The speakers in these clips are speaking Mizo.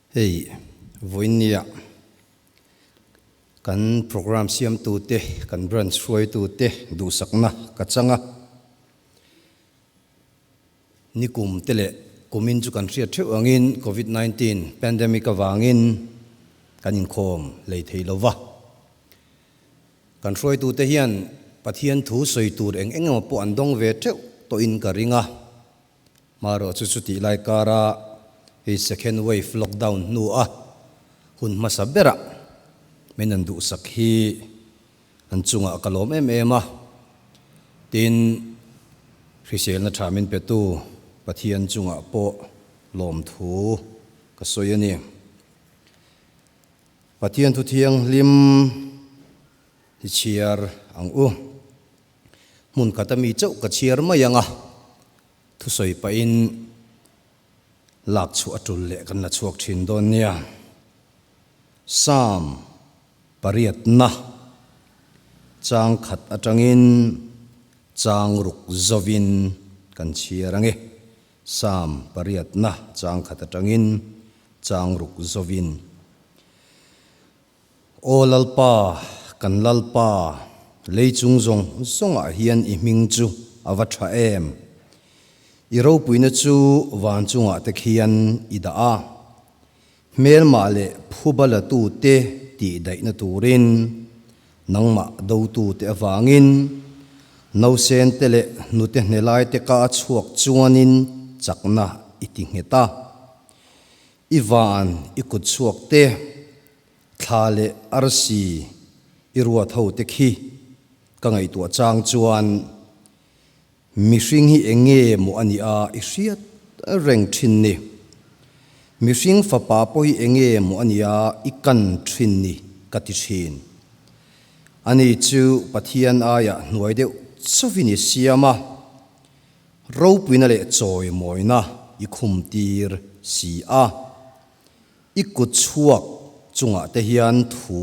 Hei vawinia kan programme siamtute, kan branch hruaitute duhsakna ka chang a. Nikum te leh kumin chu kan hriat theuh angin Covid 19 pandemic avangin kan inkhawm lei thei lo va. Kan hruaitute hian Pathian thu sawi tur eng eng emaw pawh an dawng ve teuh tawhin ka ring a. Hmarawh chu chutih lai kara hei second wave lockdown hnu a hun hmasa berah min an duhsak hi an chungah ka lawm em em a. Tin, hriselna tha min petu Pathian chungah pawh lawmthu ka sawi a ni. Pathian thu thianghlim hi chhiar ang u. Hmun khat ami chauh ka chhiar mai ang a, thusawi pahin lak chhuah a tul leh kan la chhuak thin dawn nia. Psalm pariatna chang khat atangin chang ruk zovin kan chhiar ang e. Psalm pariatna chang khat atangin chang ruk zovin. Aw Lalpa, kan Lalpa, lei chung zawng zawngah hian i hming chu a va tha em! I ropuina chu van chungah te khian i dah a, hmelmah leh phuba latute tih daihna turin, nangmah dotute avangin, nausente leh hnute hnelaite ka a chhuak chuanin chakna i ti nghet a. I van i kut chhuak te, thla leh arsi i ruat ho te khi ka ngaihtuah chang chuan mihring hi eng nge maw a nih a i hriat reng thin ni. Mihring fapa pawh hi eng nge maw a nih a i kan thin ni ka ti thin. Ani chu Pathian aia hnuai deuh chauhin i siam a. Ropuina leh chawimawina i khumtir si a, i kut chhuak chungah te hian thu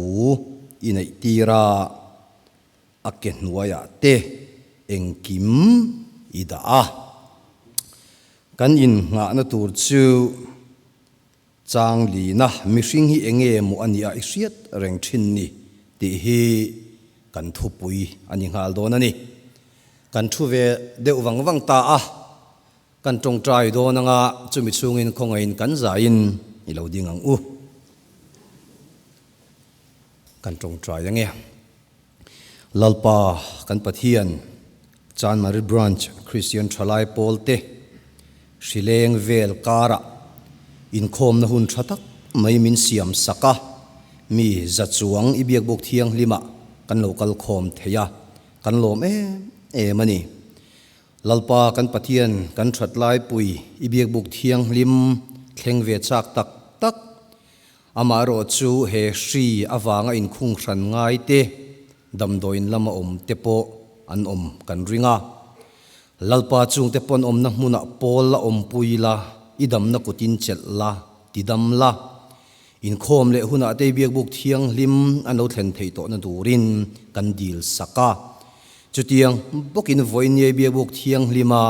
i neihtir a, a ke hnuaiah te engkim i dah a. Kan innghahna tur chu chang lina mihring hi enge maw a nia i hriat reng thin ni tih hi kan thupui a ni nghal dawn a ni. Kan thu ve deuh vang vang ta a, kan tawngtai dawn anga chumi chhungin khawngaihin kan zaiin i lo ding ang u. Kan tawngtai ange. Lalpa kan Pathian Chanmari Branch Kristian Thalai Pawl te hrileng vel karah inkhawmna hun tha tak mai min siam sak a, mi za chuang i biakbuk thianghlimah kan lo kal khawm thei a, kan lawm em em a ni. Lalpa kan Pathian kan that laipui i biakbuk thianghlim thleng ve chak tak tak, amaherawh chu he hri avanga inkhung hran ngai te, damdawiin lama awm te pawh an awm kan ring a. Lalpa chungte pawn awmna hmunah pawl la awmpui la, i damna kutin chelh la, tidam la. Inkhawm leh hunah te biakbuk thianghlim an lo thlen theih tawhna turin kan dil sak a. Chutiang bawkin vawinia biakbuk thianghlima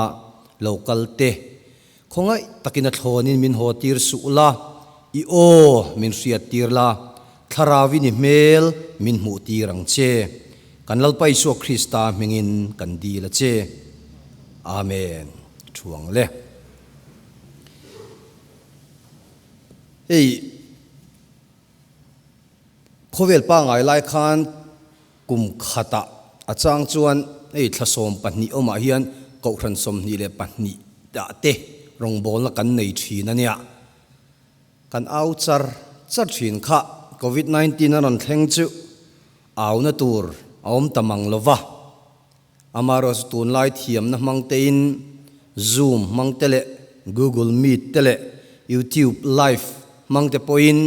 lo kal te khawngaih takin a thlawnin min haw tir suh la, i aw min hriat tir la, thlarauin i hmel min hmuh tir ang che. Kan Lalpa Isua Krista hmingin kan dil a che. Amen. Thuang le. Hei khawvel pangai lai khan kum khatah a chang chuan hei thla 12 awmah hian kohhran 22 dah te rawngbawlna kan nei thin a nia. Kan au char char thin kha Covid 19 a rawn thleng chu auna tur a awm ta mang lova. Amaherawhchu tunlai thiamna hmang tein Zoom hmang te leh Google Meet te leh YouTube live hmang te pawhin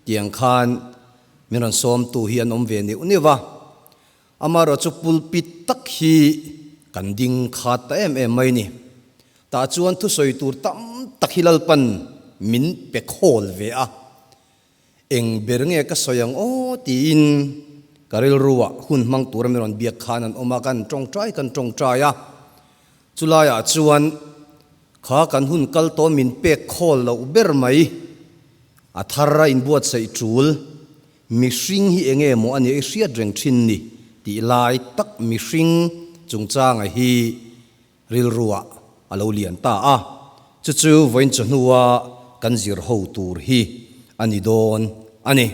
tiang khan min rawn sawmtu hi an awm ve neuh neuh a. Amaherawhchu pulpit tak hi kan ding khat ta em em mai ni. Tah chuan thusawi tur tam tak hi Lalpan min pe khawl ve a. Eng ber nge ka sawi ang aw tiin ka rilruah hun hmang tura min rawn biak khan an awm a, kan tawngtai kan tawngtai a. Chulaiah chuan kha kan hun kal tawh min pek khawl loh ber mai. A thar a inbuatsaih tul, mihring hi enge maw a nia i hriat reng thin ni tih lai tak mihring chungchanga hi rilruah a lo lian ta a, chu chu vawiin chawhnua kan zir ho tur hi a ni dawn a ni.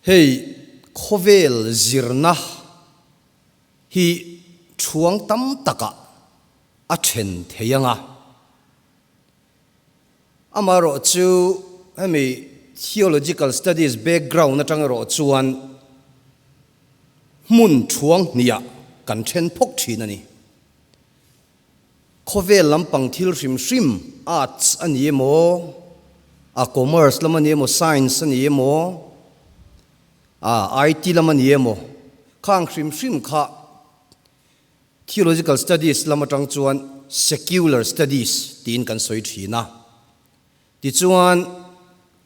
Hei khawvel zirna hi thuang tam takah a then thei ang a. Amaherawh chu hemi theological studies background atang erawh chuan hmun thuang hniah kan then phawk thin a ni. Khawvel lampang thil hrim hrim, arts a ni emaw, a commerce lam a ni emaw, science a ni emaw, a IT lam a ni emaw, khang hrim hrim kha Theological studies lam atang chuan secular studies tiin kan sawi thin a. Tichuan,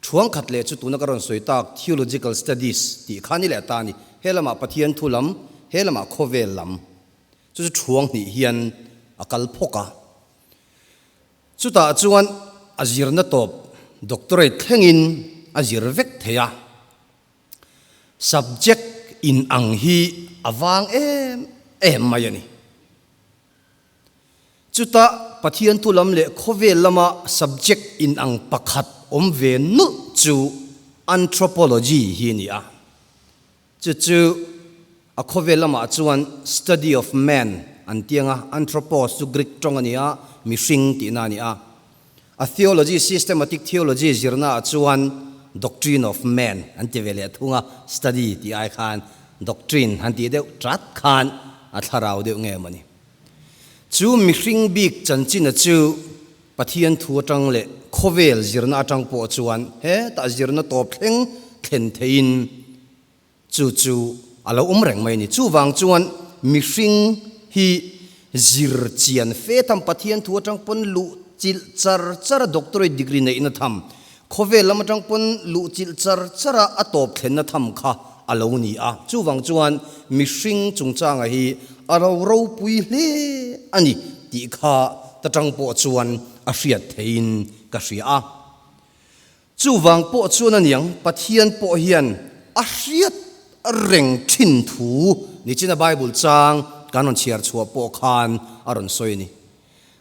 thuang khat leh chu tuna ka rawn sawi tak theological studies tih kha ni leh ta a ni. He lamah Pathian thu lam, he lamah khawvel lam. Chu chu thuang hnih hian a kal phawk a. Chutah chuan a zirna tawp doctorate thlengin a zir vek thei a. Subject in ang hi a vang em em mai a ni. Chuta Pathian thu lam leh khawvel lama subject in ang pakhat awm ve nulh chu Anthropology hi a ni a. Chu chu a khawvel lamah chuan study of man an ti ang a, anthropos chu Greek tawng a ni a, mihring tihna a ni a. A theology, systematic theology zirnaah chuan doctrine of man an ti ve leh thung a, study tih ai khan doctrine han tih deuh chat khan a thlarau deuh nge mawni. Chu mihring bik chanchina chu Pathian thu atang leh khawvel zirna atang pawh chuan hetah zirna tawp thleng thlen theiin Chu chu a lo awm reng mai a ni. Chuvang chuan mihring hi zir chian fe tham Pathian thu atang pawn luh chilh char char a doctorate degree neihna tham, khawvel lam atang pawn luh chilh char char a a tawp thlenna tham kha a lo ni a. Chuvang chuan mihring chungchanga hi a lo ropui hle a ni tih kha ta tang pawh chuan a hriat theiin ka hria a. Chuvang pawh chuan a niang, Pathian pawh hian a hriat reng thin thu nichina Bible chang kan rawn chhiar chhuah pawh khan a rawn sawi a ni.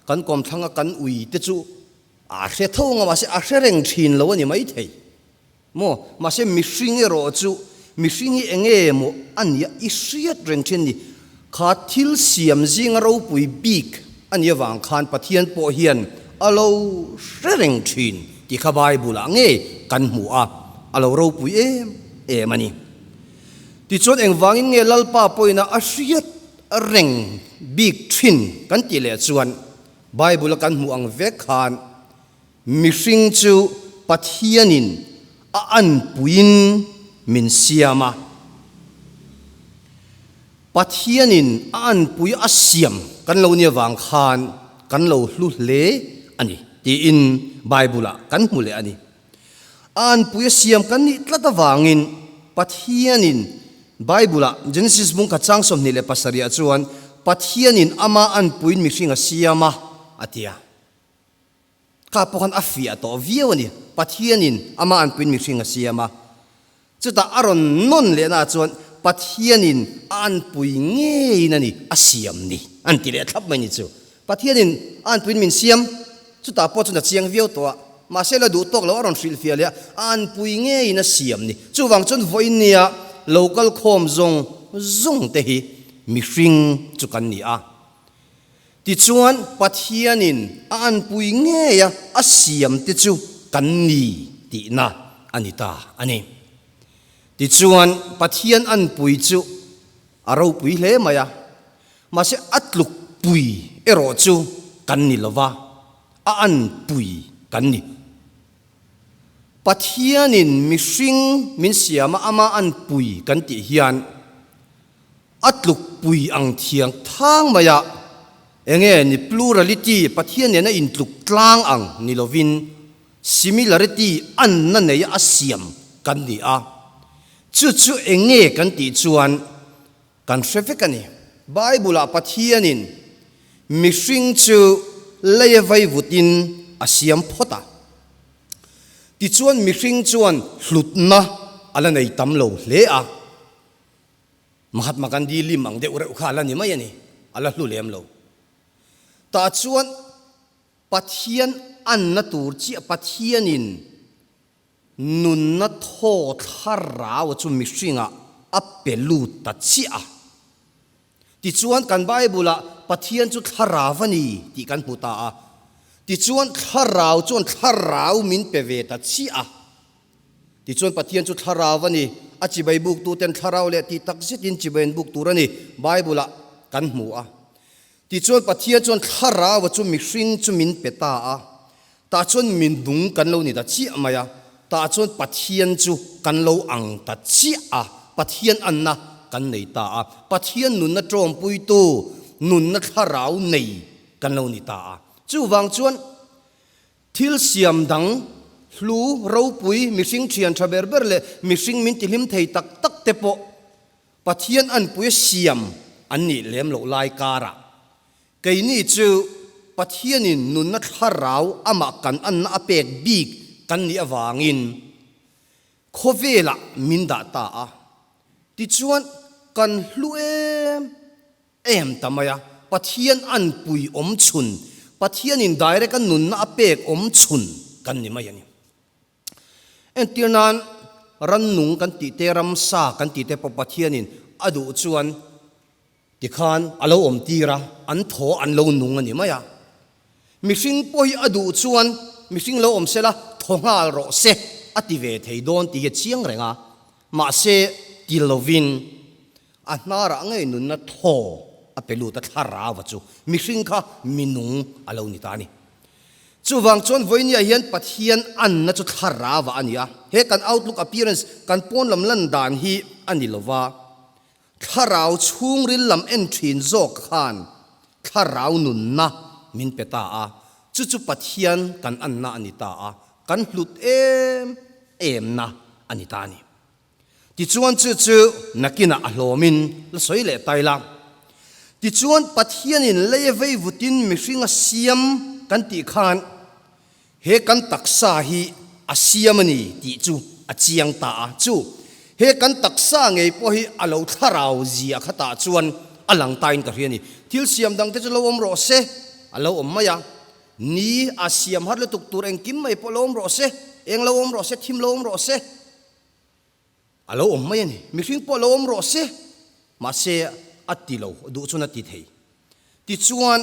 Kan kawmthlanga kan ui te chu a hre tho ang a, mahse a hre reng thin lo a ni maithei maw? Mahse mihring erawh chu mihring hi eng nge maw a nia i hriat reng thin a ni. Kha thil siam zinga ropui bik a nih avang khan Pathian pawh hian a lo hre reng thin tih kha Bible ah ngei kan hmu a, a lo ropui em em a ni. Tichuan engvangin nge Lalpa pawhin a hriat reng bik thin kan tih leh chuan Bible a kan hmuh ang vek khan Mihring chu Pathianin a anpuiin min siam a. Pathianin a anpui a siam kan lo nia vang khan kan lo hlu hle a ni tiin Bible-ah kan hmu leh a ni. A anpui a siam kan nih tlat avangin Pathianin Bible-ah Genesis bung khat chang 27 ah chuan Pathianin ama anpuiin mihring a siam a a ti a. Kha pawh khan a fiah tawh viau a ni. Pathianin amah anpuiin mihring a siam a. Chutah a rawn nawn lehna ah chuan Pathianin a anpui ngeiin a ni, a siam ni an ti leh thlap mai ni chu. Pathianin a anpuiin min siam, chutah pawh chuan a chiang viau tawh a. Mahse la duh tawk lo a rawn hrilhfiah leh a, a anpui ngeiin a siam ni. Chuvang chuan vawiin nia lo kal khawm zawng zawng te hi mihring chu kan ni a. Tichuan, Pathianin a anpui ngei a, a siamte chu kan ni tihna a ni ta a ni. Tichuan, Pathian anpui chu a ropui hle mai a, mahse a tlukpui erawh chu kan ni lo va, a anpui kan ni. Pathianin mihring min siama ama anpui kan tih hian, A tlukpui ang thiang thang mai a, enge ni plurality, Pathian nena intluk tlang ang ni lovin similarity anna nei a siam kan ni a. Chu chu enge kan tih chuan kan hre vek a ni. Bible-ah Pathianin mihring chu lei a vaivutin a siam phawt a. Tichuan mihring chuan hlutna a la nei tam lo hle a. Mahatma Gandhi lim ang deuh reuh kha a la ni mai a ni, a la hlu lem lo. Tah chuan Pathian anna tur chiah Pathianin nunna thaw thlarau chu mihringah a pe lut ta chiah a. Tichuan kan Bible-ah Pathian chu thlarau a ni tih kan hmu ta a. Tichuan thlarau chuan thlarau min pe ve ta chiah a. Tichuan Pathian chu thlarau a ni, a chibai buktuten thlarau leh tih tak zetin chibai an buk tur a ni, Bible-ah kan hmu a. Tichuan Pathian chuan thlarau chu mihring chu min pe ta a, tah chuan minung kan lo ni ta chiah mai a, tah chuan Pathian chu kan lo ang ta chiah a, Pathian anna kan nei ta a, Pathian nunna tawmpuitu nunna thlarau nei kan lo ni ta a. Chuvang chuan thil siam dang hlu ropui mihring thian tha ber ber leh mihring min tihlim thei tak tak te pawh Pathian anpui a siam an nih lem loh lai karah keini chu Pathianin nunna thlarau amah kan anna a pek bik kan nih avangin khawvelah min dah ta a. Tichuan kan hlu em em ta mai a, Pathian anpui awm chhun, Pathianin direct a nunna a pek awm chhun kan ni mai a ni. Entir nan, rannung kan tih te, ramsa kan tih te pawh Pathianin a duh chuan tikhan a lo awm tir a, an thaw an lo nung a ni mai a. Mihring pawh hi a duh chuan mihring lo awm sela thaw nghal rawh se a ti ve thei dawn tih hi a chiang reng a, mahse ti lovin a hnarah ngei nunna thaw a pe lut a, thlarau chu mihring kha minung a lo ni ta a ni. Chuvang chuan vawinia hian Pathian anna chu thlarau a ni a, he kan outlook appearance, kan pawn lam lan dan hi a ni lova, thlarau chhungril lam en thin zawk khan thlarau nunna min pe ta a, chu chu Pathian kan anna a ni ta a, kan hlut em emna a ni ta a ni. Tichuan chu chu nakinah a hlawmin la sawi leh ta ila. Tichuan Pathianin lei vei vutin mihring a siam kan tih khan he kan taksa hi a siam a ni tih chu a chiang ta a. Chu he kan taksa ngei pawh hi a lo thlarau zia khatah chuan a lang tain ka hria a ni. Thil siam dangte chu lo awm rawh se, a lo awm mai a. Ni a siam har lutuk tur engkim mai pawh lo awm rawh se, eng lo awm rawh se, thim lo awm rawh se. A lo awm mai a ni. Mihring pawh lo awm rawh se, mahse a ti lo, duh chuan a ti thei. Tichuan,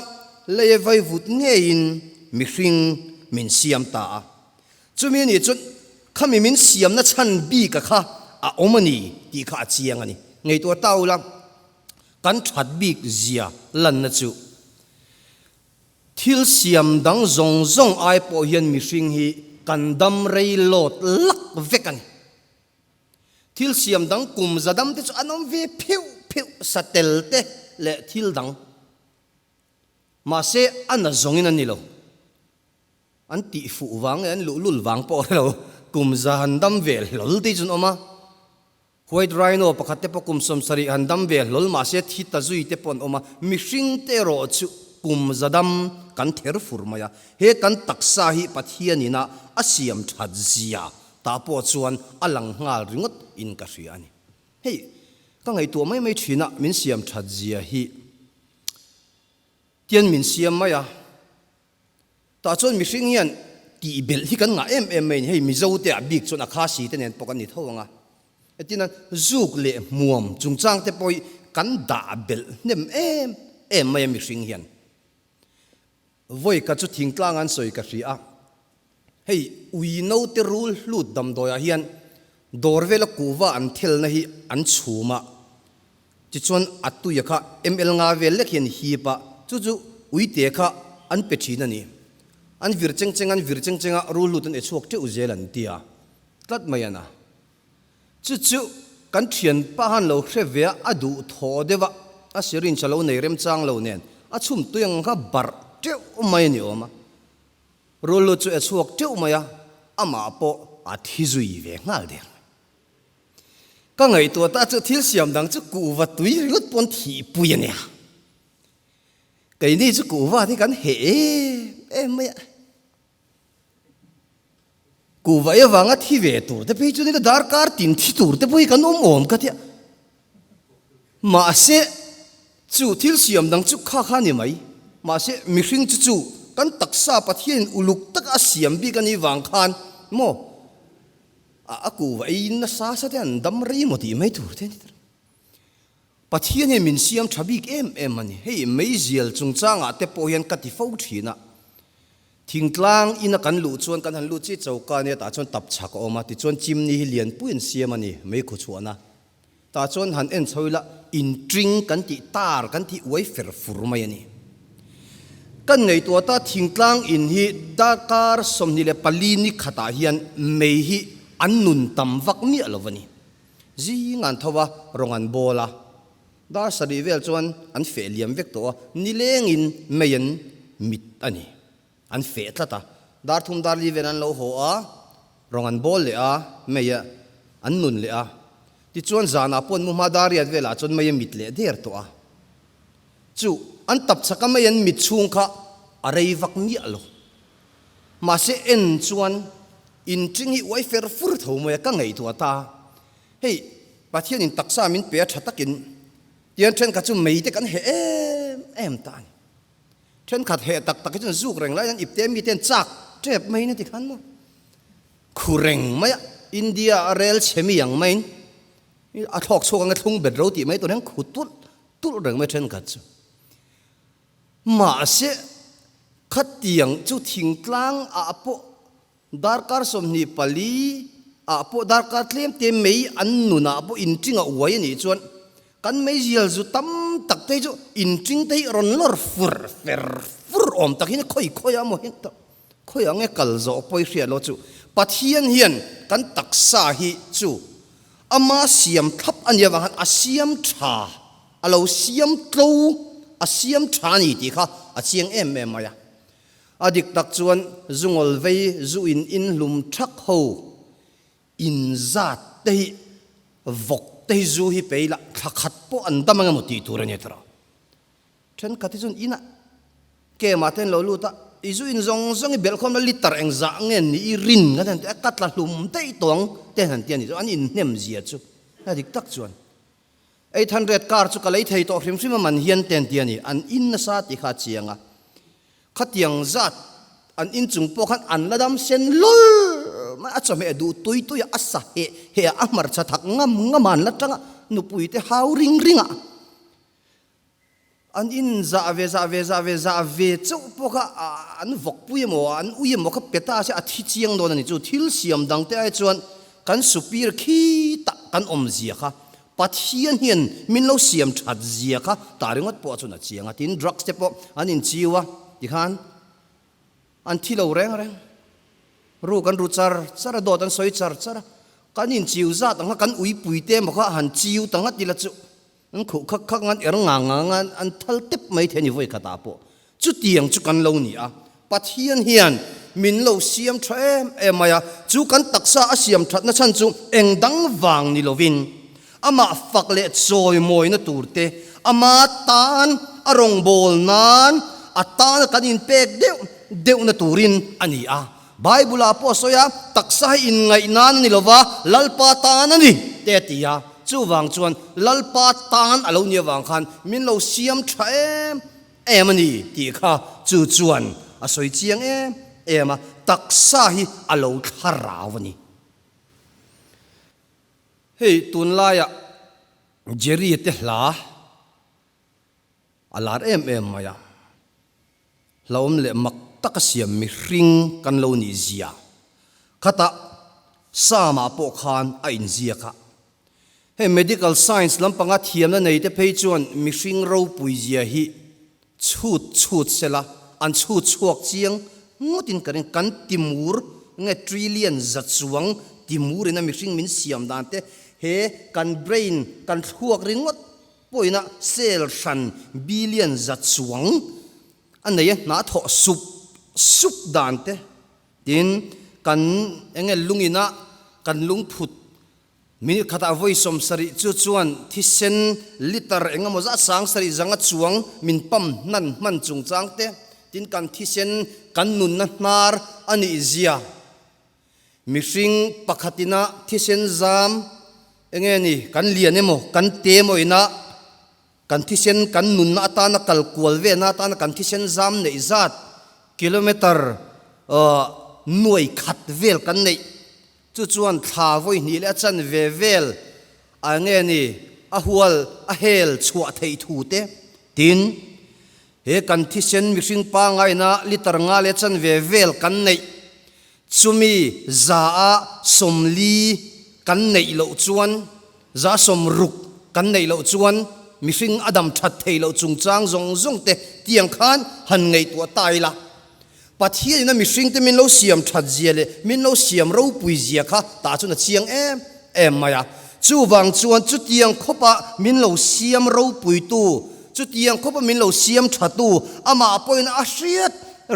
lei vai vut ngeiin mihring min siam ta a. Chumi a nih chuan khami min siamna chhan bika kha a awm a ni tih kha a chiang a ni. Ngaihtuah ta ula, kan that bik zia lanna chu Thil siam dang zawng zawng ai pawh hian mihring hi kan dam rei lawt lak vek a ni. Thil siam dang kum za dam te chu an awm ve pheuh pheuh satel te leh thil dang. Mahse a na zawngin an ni lo. An tih fuh vang nge an luhlul vang pawh a ni lo. Kum za han dam ve hlawl te hi chu an awm a. White Rhino pakhat te pawh kum 70 han dam ve hlawl mahse thi ta zui te pawh an awm a, mihring te erawh chu kum za dam kan ther fur mai a, he kan taksa hi Pathian ina a siam that zia tah pawh chuan a lang nghal ringawt in ka hria a ni. Hei ka ngaihtuah mai mai thin a, min siam that zia hi tian min siam mai a. Tah chuan mihring hian tih belh hi kan ngah em em mai a ni. Hei Mizo te ah bik chuan a Khasi te nen pawh kan ni tho ang a. Hetin a zuk leh hmuam chungchang te pawh hi kan dah belh hnem em em mai a mihring hian. Vawi ka chu thingtlang an sawi ka hria a. Hei ui note rul hlut damdawi ah hian dawr vela kuhva an thelna hi an chhum a. Tichuan a tuia kha ml nga vel lek hian hip a, chu chu uite kha an pe thin a ni. An vir cheng cheng a, an vir cheng cheng a, rul lut an e chhuak teuh zel an ti a, tlat mai a na. Chu chu kan thianpa han lo hre ve a, a duh thaw deuh a, a syringe a lo nei remchang lo nen, a chhum tui ang kha barh teuh mai a ni awm a. Rul lut chu e chhuak teuh mai a, amah pawh a thi zui ve nghal der mai. Ka ngaihtuah ta chu thil siam dang chu kuhva tui ringawt pawn thihpui a nia. Keini chu kuhva te kan heh em em mai a. Kuhva ei avanga thi ve tur te phei chu nila darkar tin thi tur te pawh hi kan awm awm ka tia. Mahse chu thil siam dang chu kha kha a ni mai. Mahse mihring chu chu kan taksa Pathianin uluk taka a siam bik a nih vang khan maw a kuhva eiin nasa sa te an dam rei maw tih mai tur te a ni. Pathian hian min siam tha bik em em a ni. Hei meizial chungchangah te pawh hian ka ti fo thin a. Thingtlang ina kan luh chuan kan han lut chi choka ania tah chuan tap chhak a awm a, tichuan chimney hi lianpui an siam a ni meikhu chhuahna. Tah chuan han en chho ila intring kan tih tar kan tih uai fer fur mai a ni. Kan ngaihtuah ta thingtlang in hi darkar 24 ni khatah hian mei hi an nun tam vak miah lo a ni. Zing an tho a, rawng an bawl a. Dar sarih vel chuan an feh liam vek tawh a, nilengin mei an mit a ni. An feh tlat a. Dar thum dar li vel an lo haw a, rawng an bawl leh a, mei a an nun leh a. Tichuan zanah pawh an mu hma dar riat velah chuan mei a mit leh der tawh a. Chu an tap chaka mei an mit chhung kha a rei vak miah lo. Mahse en chuan inṭing hi uai fer fur tho mai a, ka ngaihtuah ta. Hei, Pathianin taksa min pe a ṭha takin tian ṭhenkhat chu mei te kan heh em em ta a ni. Ṭhenkhat heh tak tak hi chuan zuk reng lai hian ipte mite an chak ṭep mai in a ti khan maw? Khu reng mai a, India a rel chhe mi ang maiin a thlawk chhuak ang e thlung bet ro tih mai tur hian khu tulh tulh reng mai ṭhenkhat chu. Mahse, khatiang chu thingtlang ah pawh darkar 24 ah pawh darkar tlem te mei an nun ah pawh inṭing a uai a nih chuan kan meizial zu tam tak te hi chu inṭing te hi rawn lawr fur fer fur awm tak hian khawi khawi a maw hian ta khawi ang e kal zawh pawh i hriat lo chu Pathian hian kan taksa hi chu ama siam thlap a nih avang khan a siam tha A lo siam tlo, a siam tha a ni tih kha a chiang em em mai a. A dik tak chuan zu ngawl vei, zu in in hlum thak ho in zat te hi vawk te hi zu hi pei la thla khat pawh an dam ang emaw tih tur a ni tawh. Thenkhat hi chuan inah kemah te an lo lut a, i zu in zawng zawng i belhkhawm la liter engzah nge ni i rin nga te han ti a, ka tla hlum daih tawh ang te han ti a ni chu an inhnem zia chu a dik tak chuan. 800 car chu ka lei thei tawh hrim hrim a man hian ten ti a ni. An in nasa tih kha a chiang a. Khatiang zat an in chung pawh khan an la dam sen lul mai a chawhmeh duh tui tui a, a sa heh heh a, a hmarcha thak ngam ngam a an la tang a, nupui te hau ring ring a. An in zah ve zah ve zah ve zah ve chauh pawh kha an vawkpui emaw an ui emaw kha pe ta se a thi chiang dawn a ni. Chu thil siam dang te ai chuan kan supir khi tah kan awm zia kha Pathian hian min lo siam that zia kha tah ringawt pawh chuan a chiang a. Tin drugs te pawh an inchiu a tikhan an thi lo reng reng. Ruk an ru char char a, dawt an sawi char char a. Kan inchiu zat ang kha kan uipui te emaw kha han chiu ta ngat ila chu An khuh khak khak ngan er ngang ngang ngan an thal tep mai thei a ni vawi khatah pawh. Chutiang chu kan lo ni a, Pathian hian min lo siam tha em em mai a, chu kan taksa a siam thatna chhan chu eng dang vang ni lovin amah fak leh chawimawina tur te, ama tan a rawngbâwl nan a tana kan inpek deuh deuhna turin a ni a. Bible-ah pawh a sawi a, taksa hi inngaih nan a ni lova, Lalpa tan a ni, te a ti a. Chuvang chuan Lalpa tan a lo nih avang khan min lo siam tha em em a ni tih kha chu chuan a sawi chiang em em a, taksa hi a lo thlarau a ni. Hei tunlaiah Jerry te hla a lar em em mai a. Hlauhawm leh mak taka siam mihring kan lo nih zia khatah Psalm-ah pawh khan a inziak a. Hei medical science lampanga thiamna neite phei chuan mihring ropui zia hi chhut chhut sela an chhut chhuak chiang ngawtin ka ring. Kan timur nge trillion za chuang timurin a mihring min siam dan te he kan brain kan thluak ringawt Pawina cell hran billion za chuang a nei a, hna thawh sup sup dan te tin kan eng nge lungina kan lungphut minute khatah vawi 70 chu chuan thisen liter eng emaw zat 70 zanga chuang min pump hnan hman chungchang te tin kan thisen kan nunna hnar a nih zia. Mihring pakhatina thisen zam enge ni kan lian emaw kan te emaw ina kan thisen kan nunna atana kal kual vena atana kan thisen zam neih zat kilometer nuai khat vel kan neih chu chuan thla vawi hnih leh a chan ve vel a enge ni a hual a hel chhuah theih thu te tin He kan thisen mihring pangaina liter nga leh chanve vel kan neih chumi za a 40 kan neih loh chuan, za 60 kan neih loh chuan mihring a dam that thei loh chungchang zawng zawng te tiang khan han ngaihtuah ta ila. Pathian in a mihring te min lo siam that zia leh min lo siam ropui zia kha tah chuan a chiang em em mai a. Chuvang chuan chutiang khawpa min lo siam ropuitu, chutiang khawpa min lo siam thatu, amah pawhin a hriat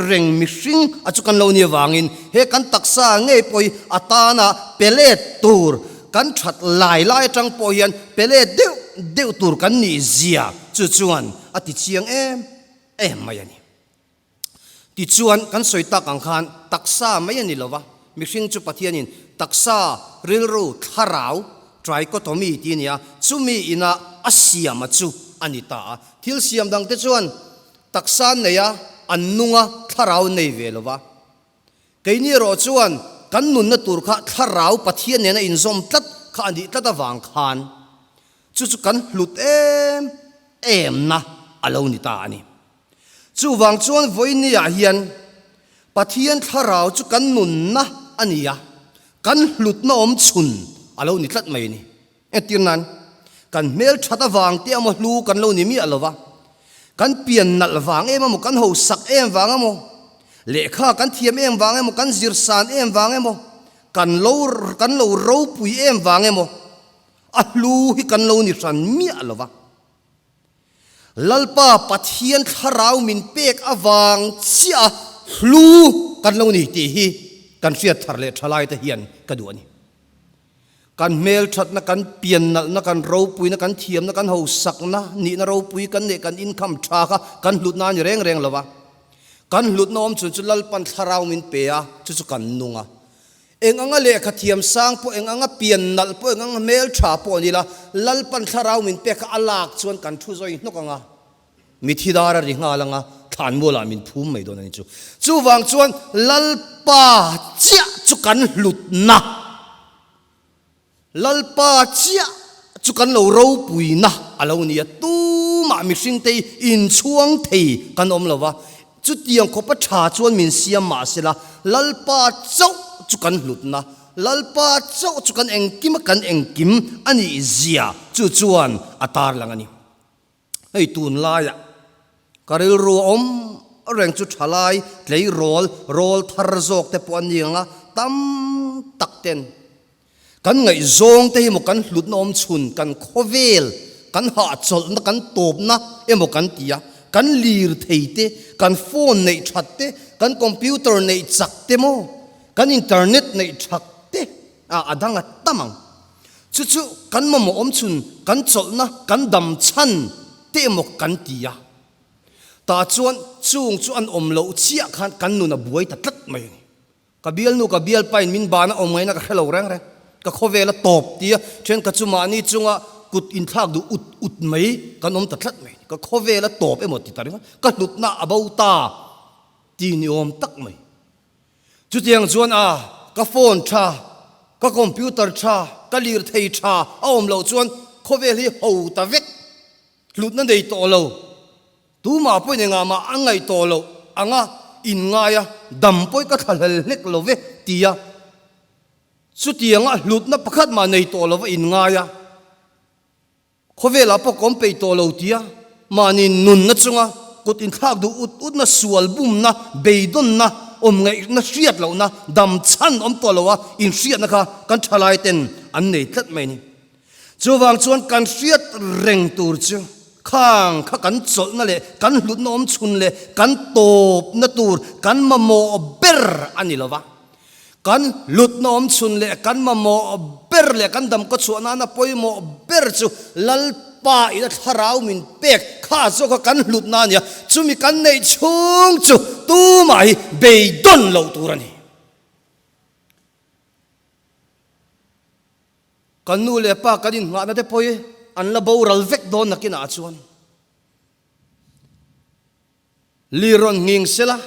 reng mihring a chu kan lo ni avangin he kan taksa ngei pawh hi a tana pe let tur, kan that lai lai atang pawh hian pe let deuh deuh tur kan nih zia chu chuan a ti chiang em em mai a ni. Tichuan, kan sawi tak ang khan taksa mai a ni lo va, mihring chu Pathianin taksa, rilru, thlarau, trichotomy tih a ni a, chumi ina a siama chu a ni ta a. Thil siam dangte chuan taksa an nei a, an nung a, thlarau an nei ve lo va. Keini erawh chuan kan nunna tur kha thlarau Pathian nena inzawm tlat kha a nih tlat avang khan chu chu kan hlut em emna a lo ni ta a ni. Chuvang chuan vawinia hian Pathian thlarau chu kan nunna a ni a, kan hlutna awm chhun a lo ni tlat mai a ni. Entir nan, kan hmel that avang te emaw hlu kan lo ni miah lo va, kan pian nalh vang em emaw, kan hosak em vang emaw, lehkha kan thiam em vang emaw, kan zirsan em vang emaw, kan lo kan lo ropui em vang emaw, a hlu hi kan lo ni hran miah lo va. Lalpa Pathian thlarau min pek avang chiah a hlu kan lo ni tih hi kan hriat thar leh tha lai te hian ka duh a ni. Kan hmelthatna, kan piannalhna, kan ropuina, kan thiamna, kan hosakna, nihna ropui kan neih, kan income tha kha kan hlutna a ni reng reng lo va. Kan hlutna awm chhun chu Lalpan thlarau min pe a, chu chu kan nung a. Eng anga lehkha thiam sang pawh, eng anga pian nalh pawh, eng anga hmel tha pawh ni la, Lalpan thlarau min pek kha a lak chuan kan thu zawi hnawk anga, mithi dar a ri nghal anga, thlan mualah min phum mai dawn a ni chu. Chuvang chuan Lalpa chiah chu kan hlutna. Lalpa chiah chu kan lo ropuina a lo ni a, tumah mihringte hi inchhuang thei kan awm lo va, chutiang khawpa tha chuan min siam mah sela, Lalpa chauh chu kan hlutna, Lalpa chauh chu kan engkim a kan engkim a nih zia chu chuan a tarlang a ni. Hei tunlaiah ka rilru a awm reng chu thalai tleirawl rawl thar zawk te pawh an ni ang a, tam tak ten kan ngaihzawng te hi maw kan hlutna awm chhun, kan khawvel, kan hahchawlhna, kan tawpna emaw kan ti a, kan lir thei te, kan phone neih that te, kan computer neih chak te maw, kan internet neih that te a dang a tam ang. Chu chu kan mamawh awm chhun, kan chawlhna, kan dam chhan te emaw kan ti a. Tah chuan chung chu an awm loh chiah khan kan nun a buai ta tlat mai a ni. Ka bialnu ka bialpain min ban a awm ngaihna ka hre lo reng reng. Ka khawvel a tawp ti a, thenkhat chu mahni chunga kut inthlak duh ut ut mai kan awm ta tlat mai a ni. Ka khawvel a tawp emaw ti ta ringawt, ka hlutna a bo ta ti ni awm tak mai. Chutiang chuan a, ka phone tha, ka computer tha, ka lirthei tha a awm loh chuan khawvel hi ho ta vek, hlutna nei tawh lo, tumah pawhin engah mah a ngaih tawh loh anga inngai a, dam pawhin ka thlahlel hlek lo ve tia chutianga hlutna pakhat mah nei tawh lova inngai a. Khawvelah pawh ka awm peih tawh lo tia mahni nunna chunga kut inthlak duh ut utna, sual bumna, beidawnna, awmngaihna hriat lohna, dam chhan awm tawh loa inhriatna kha kan thalai ten an nei tlat mai a ni. Chuvang chuan kan hriat reng tur chu khang kha kan chawlhna leh kan hlutna awm chhun leh kan tawpna tur kan mamawh ber a ni lova. Kan hlutna awm chhun leh kan mamawh ber leh kan dam kaw chhuah nana pawimawh ber chu Lalpa ina thlarau min pek kha zawk a kan hlutna a nia, chumi kan neih chhung chu tumah hi beidawn loh tur a ni. Kan nu leh pa kan innghahna te pawh hi an la boral vek dawn nakinah chuan li rawn nghing sela,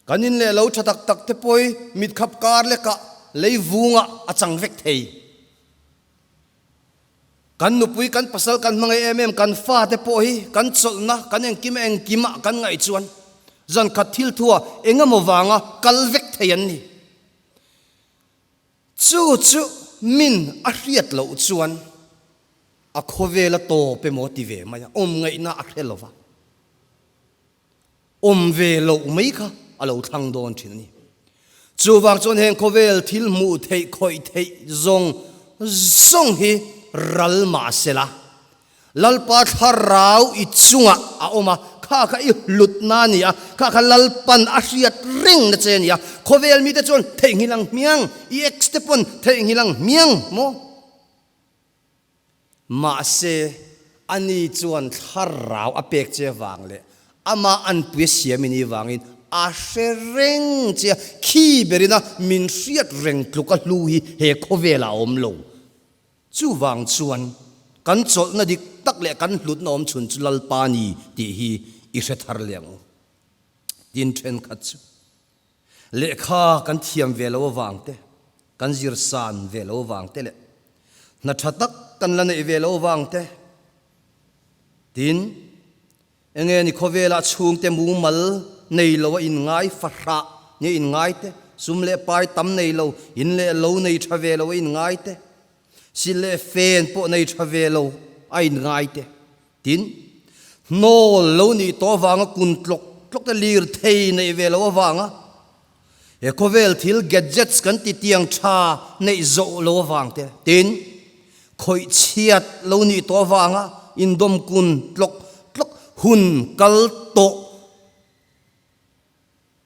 kan in leh lo tha tak tak te pawh hi mitkhap kar lekah lei vungah a chang vek thei. Kan nupui, kan pasal, kan hmangaih em em, kan fate pawh hi kan chawlhna, kan engkim engkimah kan ngaih chuan zan khat thil thua eng emaw vanga kal vek thei an ni. Chu chu min a hriat loh chuan a khawvela tawp emaw ti ve mai a, awm ngaihna a hre lova, awm ve loh mai kha a lo thlang dawn thin a ni. Chuvang chuan heng khawvel thil hmuh theih khawih theih zawng zawng hi ral mah sela, Lalpa thlarau i chungah a awm a, kha kha i hlutna a ni a, kha kha Lalpan a hriat reng na che a ni a. Khawvel mite chuan theihnghilh ang hmiang, i ex te pawn theihnghilh ang hmiang maw? Mahse, ani chuan thlarau a pek che vang leh amah anpui a siam i nih vangin a hre reng che a, khi berina min hriat reng tluk a hlu hi he khawvelah a awm lo. Chuvang chuan kan chawlhna dik tak leh kan hlutna awm chhun chu Lalpa ni tih hi i hre thar leh ang u. Tin thenkhat chu lehkha kan thiam ve lo avang te, kan zir san ve lo avang te leh hna tha tak kan la neih ve lo avang te, tin Enge ni khawvelah chhungte mumal nei lo a inngai fahrah nge inngai te, sum leh pai tam nei lo, in leh lo nei tha ve lo a inngai te, sil leh fen pawh nei tha ve lo a inngai te, tin, hnawl lo nih tawh avanga kun tlawk tlawk te lirthei neih ve lo avanga he khawvel thil gadgets kan ti tiang tha neih zawh lo avang te, tin, khawih chhiat lo nih tawh avanga indawm kun tlawk tlawk hun kal tawh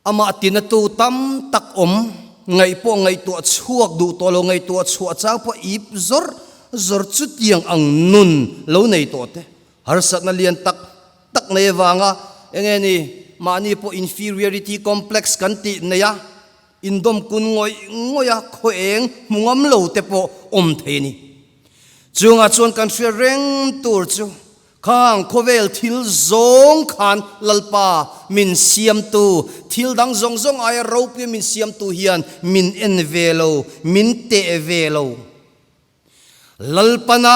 amah tinatu tam tak awm ngaih pawh ngaihtuah chhuak duh tawh lo, ngaihtuah chhuah chang pawh ip zawr zawr chutiang ang nun lo nei tawh te, harsatna lian tak tak nei avanga enge ni mahni pawh inferiority complex kan tih nei a, indawm kun ngawih ngawih a khaw eng hmu ngam lo te pawh awm thei a ni. Chungah chuan kan hriat reng tur chu khang khawvel thil zawng khan Lalpa min siamtu, thil dang zawng zawng aia ropuia min siamtu hian min en ve lo, min teh ve lo. Lalpana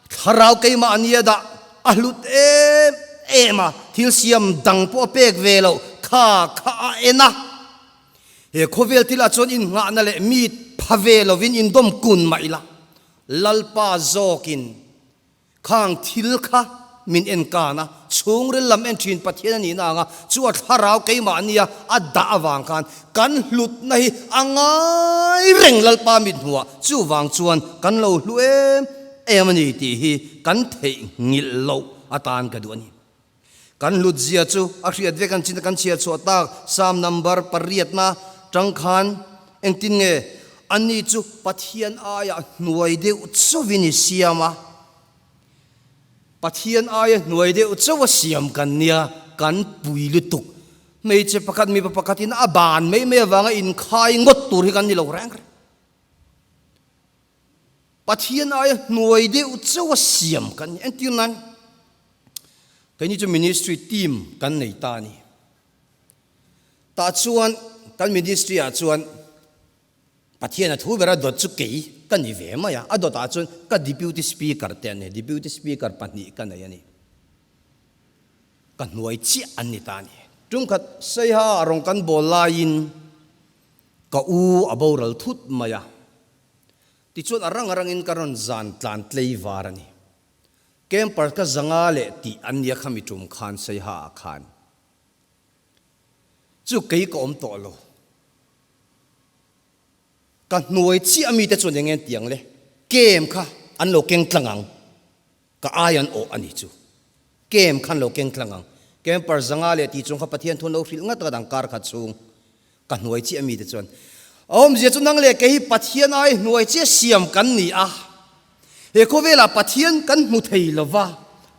thlarau keimah ania dah a hlut em em a, thil siam dang pawh a pek ve loh kha kha a en a. He khawvel thilah chuan innghahna leh mi pha ve lovin indawm kun mah ila, Lalpa zawkin Khang thil kha min en kan a, chhungril lam en thin Pathian a nihna anga chu a thlarau keimah nia a dah avang khan kan hlutna hi a ngai reng Lalpa mit hmuhah chuvang chuan kan lo hlu em em a ni tih hi kan theihnghilh loh atan ka duh a ni. Kan hlut zia chu a hriat vek an chin a kan chhiar chhuah tak Psalm number pariatna tang khan engtin nge ani chu Pathian aia hnuai deuh chauhin i siam a, Pathian aia hnuai deuh chauh a siam kan nia kan pui lutuk. Hmeichhe pakhat mipa pakhatin a ban mai mai avanga inkhai ngawt tur hi kan ni lo reng reng. Pathian aia hnuai deuh chauh a siam kan ni. Entir nan, keini chu ministry team kan nei ta a ni. Tah chuan kan ministry ah chuan Pathian a thu ber a dawt chu kei ka ni ve mai a, a dawtah chuan ka deputy speaker te an ni, deputy speaker pahnih ka nei a ni. Ka hnuai chiah an ni ta a ni. Tumkhat Saiha rawng kan bawl laiin ka u a boral thut mai a. Tichuan a rang a rangin ka rawn zan tlan tlei var a ni. Camper ka zanga leh tih an nia khami tum khan Saiha ah khan. Chu kei ka awm tawh lo. Ka hnuai chiah mite chuan eng nge tiang le? Kem kha an lo keng tlang ang. Ka ai an awh a ni chu. Kem khan lo keng tlang ang. Camper zanga leh tih chung kha Pathian thu an lo hrilh ngat ngat ang kar khat chhung. Ka hnuai chiah mite chuan a awmzia chu nang leh kei hi Pathian ai hnuai chiah siam kan ni a. He khawvelah Pathian kan hmu thei lo va,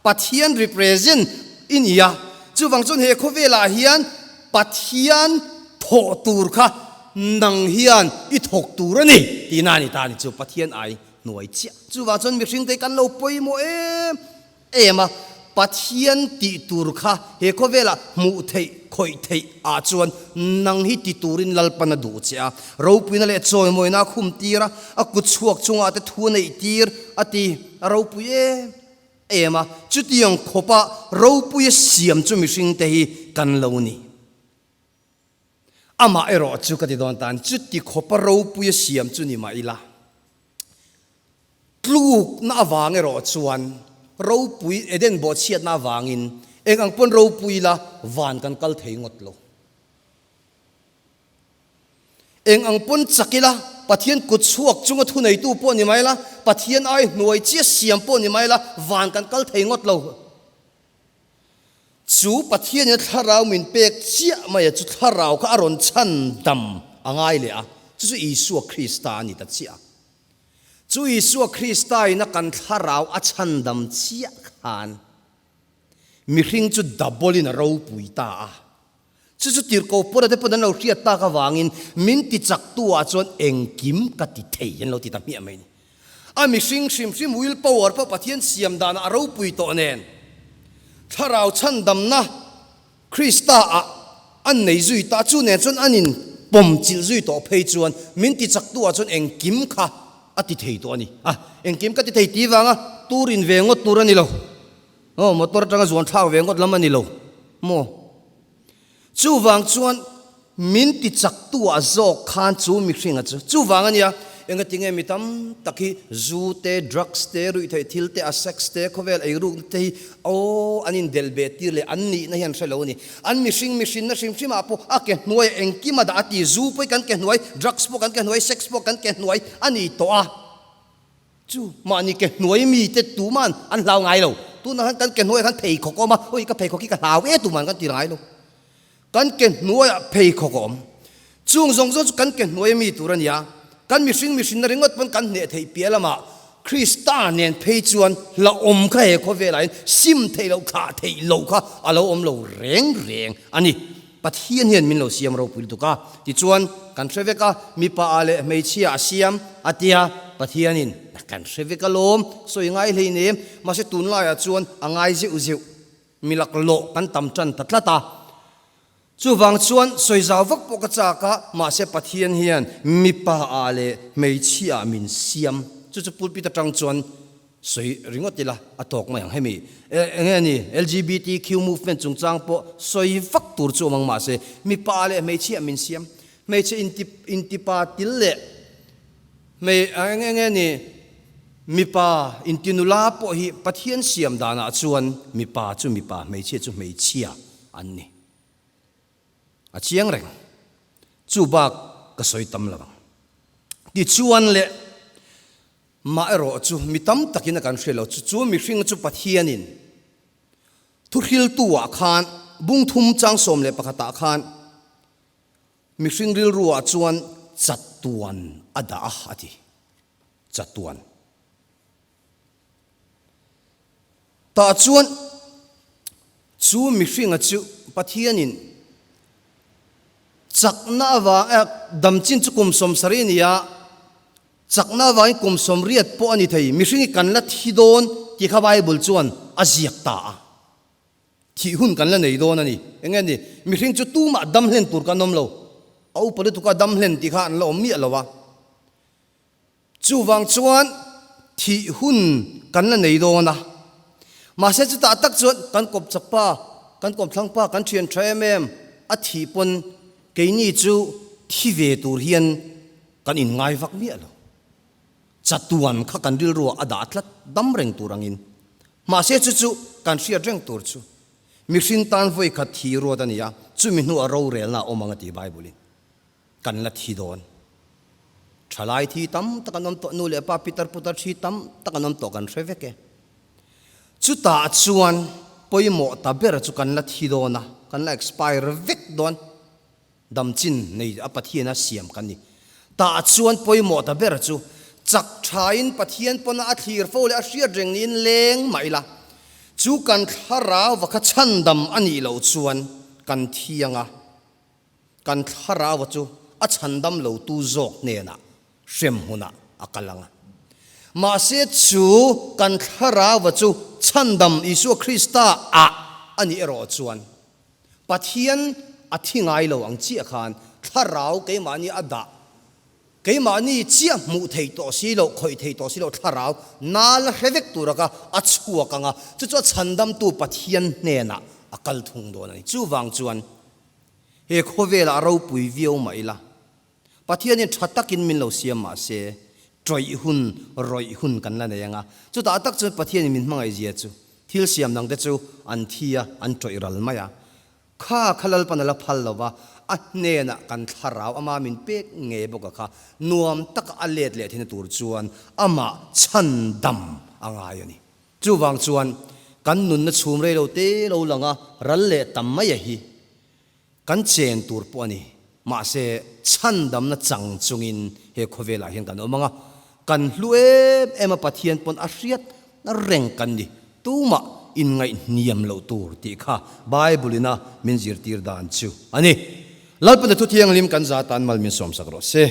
Pathian represent i ni a. Chuvang chuan he khawvelah hian Pathian thawh tur kha nang hian i thawk tur a ni tihna a ni ta a ni chu Pathian ai. hnuai chiah. Chuvang chuan mihring te hi kan lo pawimawh em em a, Pathian tih tur kha he khawvelah hmuh theih, khawih theih ah chuan nang hi ti turin Lalpan a duh che a, ropuina leh chawimawina a khum tir a, a kut chhuak chungah te thu a neih tir a ti, a ropui em em a, chutiang khawpa ropuia siam chu mihring te hi kan lo ni. Amah erawh chu ka ti dawn tan, chuti khawpa ropuia siam chu ni mah ila, tlukna avang erawh chuan ropui Eden bawhchhiatna avangin eng ang pawn ropui ila van kan kal thei ngawt lo. Eng ang pawn chak ila Pathian kut chhuak chunga thuneitu pawh ni mah ila, Pathian ai hnuai chiah siam pawh ni mah ila van kan kal thei ngawt lo. Chu Pathianin a thlarau min pek chiah mai a, chu thlarau kha a rawn chhan dam a ngai leh a, chu chu Isua Krista a ni ta chiah a. Chu Isua Krista in a kan thlarau a chhan dam chiah khan mihring chu double in a ropui ta a. Chu chu tirhkoh pawna te pawn an lo hriat tak avangin min ti chaktu ah chuan engkim ka ti thei an lo ti ta hmiah mai a ni. A mihring hrim hrim will power pawh Pathian siam danah a ropui tawh nen thlarau chhandamna Krista ah an nei zui ta chu nen chuan an in pawm chilh zui tawh phei chuan min ti chaktu ah chuan engkim kha a ti thei tawh a ni. A engkim ka ti thei ti vanga tur in ve ngawt tur a ni lo. Aw motor atanga zuan thlak ve ngawt lam a ni lo maw? Chuvang chuan min ti chaktu ah zawk khan chu mihringa chu chuvang a nia, engatinge mi tam tak hi zu te, drugs te, ruihtheih thil te, a sex te, khawvel eirukna te hi aw an indelh beh tir leh an nihna hi an hre lo a ni. An mihring mihrinna hrim hrim ah pawh a ke hnuai ah engkim a dah a ti, zu pawh hi kan ke hnuai, drugs pawh kan ke hnuai, sex pawh kan ke hnuai a ni tawh a. Chu mahni ke hnuai mite tuman an hlau ngai lo. Tunah khan kan ke hnuaiah khan pheikhawk a awm a, ui ka pheikhawk hi ka hlau e tuman kan ti ngai lo. Kan ke hnuaiah pheikhawk a awm. Chung zawng zawng chu kan ke hnuaia mi tur a ni a, kan mihring mihrinna ringawt pawn kan hneh theih piah lamah Krista nen phei chuan hlauhawm kha he khawvelah hian sim theih loh thlah theih loh kha a lo awm lo reng reng a ni. Pathian hian min lo siam ropui lutuk a, tichuan kan hre vek a, mipa ah leh hmeichhia a siam a tia, Pathianin kan hre vek alawm, sawi ngai hleinem, mahse tunlaiah chuan a ngai zeuh zeuh, mi laklawh kan tam tan ta tlat a, chuvang chuan sawi zau vak pawh ka chak a, mahse Pathian hian mipa ah leh hmeichhia ah min siam, chu chu pulpit atang chuan Sawi ringawt ila a tawk mai ang. Hemi eng nge ni LGBTQ movement chungchang pawh sawi vak tur chu awm ang mahse mipa leh hmeichhia min siam. Hmeichhe inti intipa til leh hmei eng nge ni mipa inti nula pawh hi Pathian siam danah chuan mipa chu mipa hmeichhia chu hmeichhia an ni. A chiang reng. Chu bak ka sawi tam lo ang. Tichuan leh. Mah erawh chu mi tam takin a kan hre lo. Chu chu mihring chu Pathianin thuhriltu ah khan bung thum chang 11 ah khan mihring rilru ah chuan chatuan a dah a a ti. Chatuan. Tah chuan chu mihringa chu Pathianin chakna avang damchin chu kum 70 a ni a, Chakna avangin kum 80 pawh a ni thei, mihring hi kan la thi dawn tih kha Bible chuan a ziak ta a. Thih hun kan la nei dawn a ni. Enge ni? Mihring chu tumah dam hlen tur kan awm lo. A upa lutuk a dam hlen tih kha an la awm miah lo a. Chuvang chuan thih hun kan la nei dawn a. Mahse chutah tak chuan kan kawp chak pa, kan kawp thlang pa, kan thian tha em em a thih pawn keini chu thi ve tur hian Kan inngai vak miah lo. Chatuan kha kan rilruah a dah tlat dam reng tur angin. Mahse chu chu kan hriat reng tur chu mihring tan vawi khat thi ruat a ni a, chumi hnuah rorelna a awm ang a ti Bible-in. Kan la thi dawn. Thalai thi tam tak an awm tawh, nu leh pa pitar putar thi tam tak an awm tawh kan hre vek e. Chutah chuan pawimawh ta ber chu kan la thi dawn a, kan la expire vek dawn. Damchin nei a Pathian a siam kan ni. Tah chuan pawimawh ta ber chu chak thain Pathian pawna a thlir fo leh a hriat reng niin leng mah ila, chu kan thlarau va kha chhandam a nih loh chuan kan thiang a, kan thlarau va chu a chhandam lo tu zawk hnenah hrem hunah a kal ang a. Mahse chu kan thlarauva chu chhandam Isua Krista ah a nih erawh chuan Pathian a thi ngai lo ang chiah khan thlarau keimahni a dah Keimahni chiah hmuh thei tawh si loh, khawih thei tawh si loh thlarau nal a hre vek tura ka a chhuak ang a, chu chu a chhandamtu Pathian hnenah a kal thung dawn a ni. Chuvang chuan he khawvelah a ropui viau mah ila, Pathianin tha takin min lo siam mah se, ṭawih hun, rawih hun kan la nei ang a, chutah tak chuan Pathianin min hmangaihzia chu thil siam dangte chu an thi a, an ṭawih ral mai a. Kha kha Lalpan a la phal lo va, a hnenah kan thlarau ama min pek ngei bawk a kha nuam taka a let leh theihna tur chuan amah chhan dam a ngai a ni. Chuvang chuan kan nunna chhum rei lo te lo lang a, ral leh tam mai a hi kan chen tur pawh a ni. Mahse chhan damna chang chungin he khawvelah hian kan awm ang a, Kan hlu em em a Pathian pawn a hriat reng kan ni. Tumah inngaihniam loh tur tih kha Bible ina min zirtir dan chu a ni. Lalpana thu thianghlim kan za tan mal min sawmsak rawh se.